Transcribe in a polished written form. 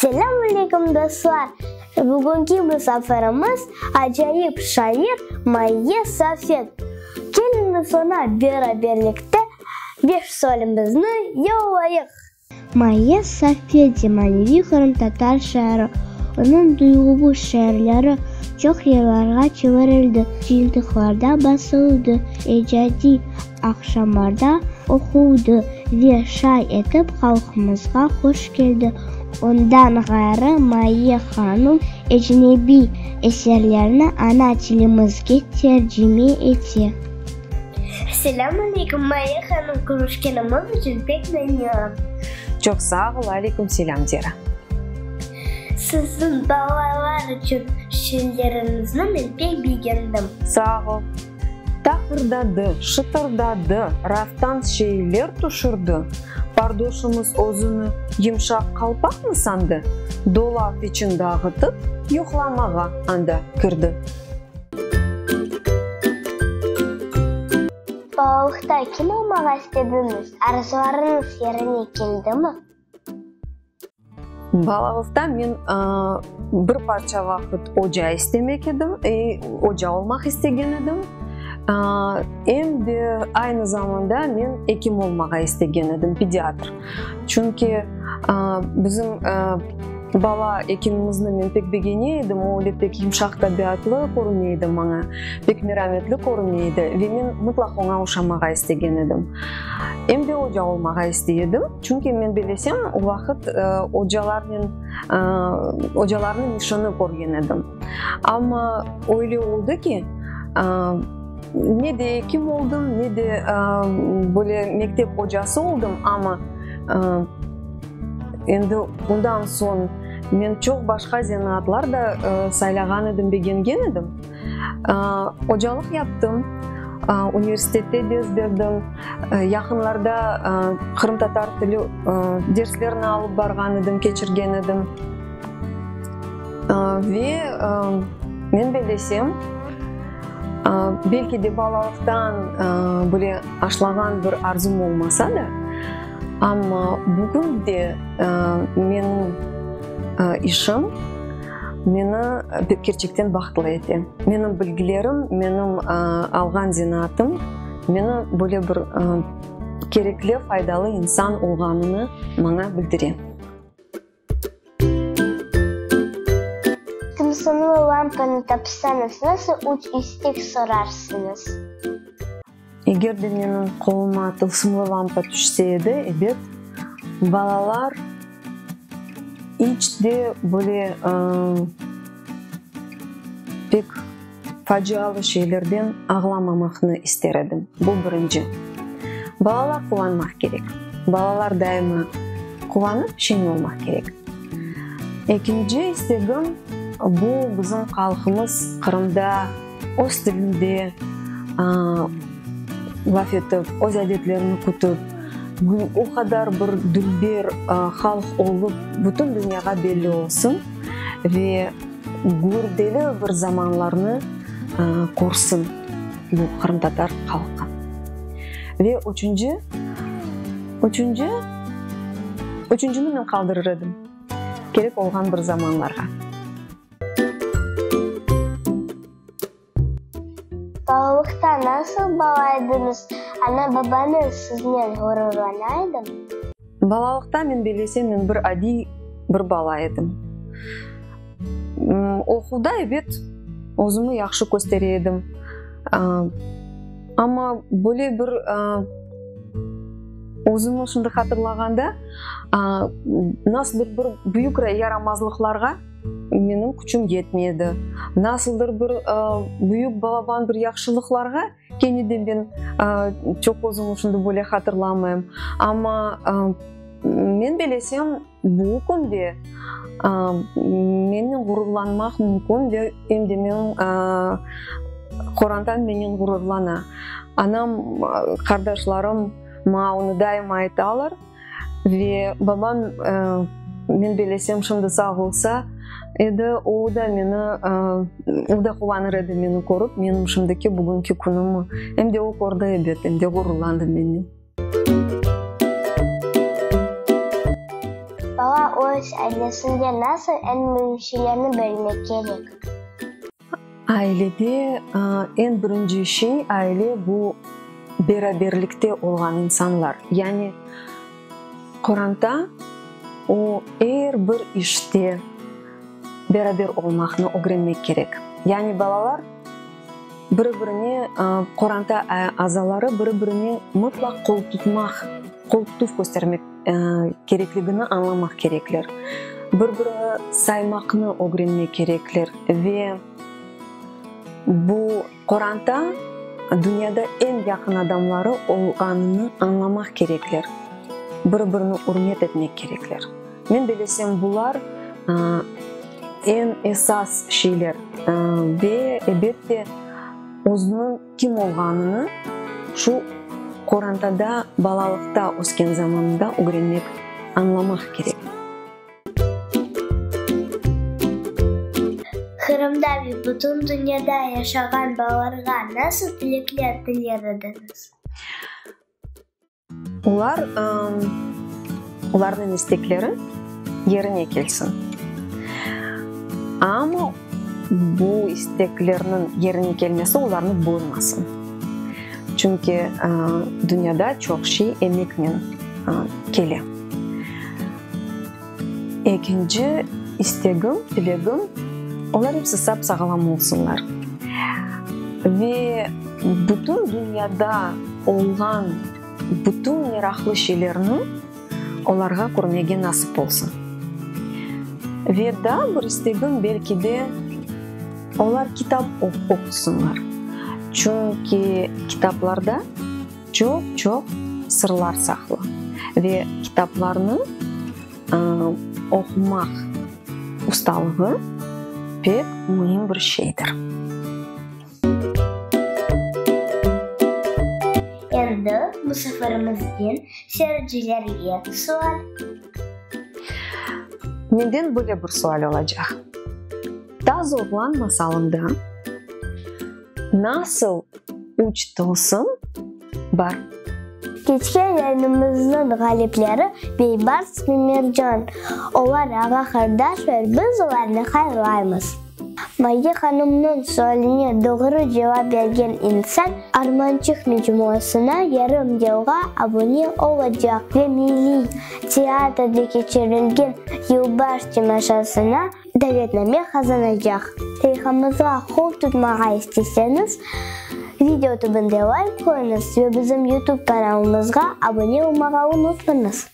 Selâm aleyküm, dostlar! Bugünki musafirimiz, acayip şair Mayye Safet. Keliñiz oña beraberlikte beş sualimizni yollayıq. Mayye Safet zemaneviy qırımtatar şairi. Onıñ duyğulı şiirleri çoq yırlarğa çevirildi, cıyıntıqlarda basıldı, icadiy aqşamlarda oquldı ve şay etip halqımızğa hoş keldi. Ondan ğayrı Mayye hanım ecnebiy eserlerni ana tilimizge tercime ete. Selâm aleyküm, Mayye hanım, körüşkenimiz içün pek memnünim. Çoq sağ ol, aleyküm selâm, Zera. Siziñ balalar içün şiirleriñizni men pek begendim. Sağ ol. Taqırdadı, şıtırdadı, raftan şeyler tüşürdi. Pardoşımız özüni yımşaq qalpaqmı sandı? Dolap için dağıtıp, yuqlamağa anda kirdi. Balalıqta kim olmağa istediñiz? Arzularıñız yerine keldimi? Balalıqta men bir parça vaqıt oca istemek edim, oca olmaq istegen edim. Em de aynı zamanda men ekim olmağa istegen edim, pediatr. Çünki bizim bala ekimimizni men pek begene edim, o öyle pek yımşaq tabiatlı körüne edi maña, pek merametli körüne edi ve men mıtlaq oña oşamağa istegen edim. Em de oca olmağa istey edim. Çünki men bilesem, o vaqıt ocalarnen, ocalarnıñ işini körgen edim. Amma öyle oldı ki, ne de ekim oldım, ne de böyle mektep ocası oldım, amma endi ondan soñ men çoq başqa zenaatlar da saylağan edim, begengen edim. Ocalıq yaptım, universitette ders berdim, yaqınlarda qırımtatar tili derslerini alıp barğan edim, keçirgen edim. Ve men bellesem, belki de balalıqtan böyle aşlağan bir arzum olmasa da, amma bugün de menim işim Meni kerçekten bahtlı ete. Menim bilgilerim, menim alğan zenaatım meni böyle bir kerekli, faydalı insan olğanını maña bildire. Tılsımlı lampanı tapsañız, nasıl üç istek sorarsıñız? Eger de menim qoluma tılsımlı lampa tüşse edi, ebet, balalar iç de böyle pek facialı şeylerden ağlamamaqnı ister edim. Bu birinci. Balalar quvanmaq kerek. Balalar daima quvanıp şeñ olmaq kerek. Ekinci istegim, bu bizim halqımız Qırımda öz tilinde laf etip, öz adetlerini kütip, o qadar bir dülber halq olıp, bütün dünyağa belli olsun ve gürdeli bir zamanlarnı körsin bu qırımtatar halqı. Ve üçünci, üçünci, üçüncini men qaldırır edim, kerek olğan bir zamanlarğa. Balalıqta nasıl bala ediñiz? Ana-babañız siznen ğururlana edimi? Balalıqta men bellesem, men bir adiy bir bala edim. Oquvda, ebet, özümi yahşı köstere edim. Amma böyle bir özümi şimdi hatırlağanda, nasıldır bir büyük yaramazlıqlarğa Menim küçüm yetmey edi. Nasıldır bir büyük balaban bir yahşılıqlarğa kene de men çoq özüm şimdi böyle hatırlamayım. Amma men belesem, bu künde mennen ğururlanmaq mümkün ve em de menim qorantam mennen ğururlana. Anam, qardaşlarım maña onı daima aytalar. Ve babam, men bellesem, şimdi sağ olsa edi, o da meni, o da quvanır edi meni körip, menim şimdiki, bugünki künümi. Em de o kördi, ebet, em de ğururlandı mennen. Bala. Öz ailesinde nasıl eñ müim şeylerni bilmek kerek? Ailede eñ birinci şey, aile bu beraberlikte olğan insanlar. Yani qoranta, o er bir işte beraber olmaqnı ögrenmek kerek. Yani balalar biri-birine, qoranta azaları biri-birine mıtlaq qol tutmaq, qol tutuv köstermek kerekligini añlamaq kerekler. Bir-birini saymaqnı ögrenmek kerekler ve bu qoranta dünyada eñ yaqın adamları olğanını añlamaq kerekler. Bir-birini ürmet etmek kerekler. Men belesem, bular eñ esas şeyler ve, elbette, özüniñ kim olğanını şu qorantada, balalıqta ösken zamanında ögrenmek, añlamaq kerek. Qırımda ve bütün dünyada yaşağan balalarğa nasıl tilekler tiler ediñiz? Olar, olarnıñ istekleri yerine kelsin. Amma bu isteklerniñ yerine kelmesi olarnı bozmasın. Çünki dünyada çoq şey emeknen kele. Ekinci istegim, tilegim, olar episi sap-sağlam olsunlar. Ve bütün dünyada olğan bütün meraqlı şeylerni olarğa körmege nasip olsun. Ve daa bir istegim, belki de, olar kitap oqusınlar. Çünki kitaplarda çoq-çoq sırlar saqlı ve kitaplarnı oqumaq ustalığı pek müim bir şeydir. Endi musafirimizden seyircilerge sual. Menden böyle bir sual olacaq. Taz oğlan masalında nasıl üç tılsım bar? Keçken yayınımıznıñ ğalipleri Beybars ve Mercan. Olar ağa-qardaş ve biz olarnı hayırlaymız. Mayye hanımnıñ sualine doğru cevap bergen insan Armançıq mecmuasına yarım yılğa abune olacaq ve Milliy teatrde keçirilgen yılbaş temaşasına Davetname qazanacaq. Leyhamızğa qol tutmağa isteseñiz, video tübünde layk qoyuñız ve bizim YouTube kanalımızğa abune olmağa unutmañız.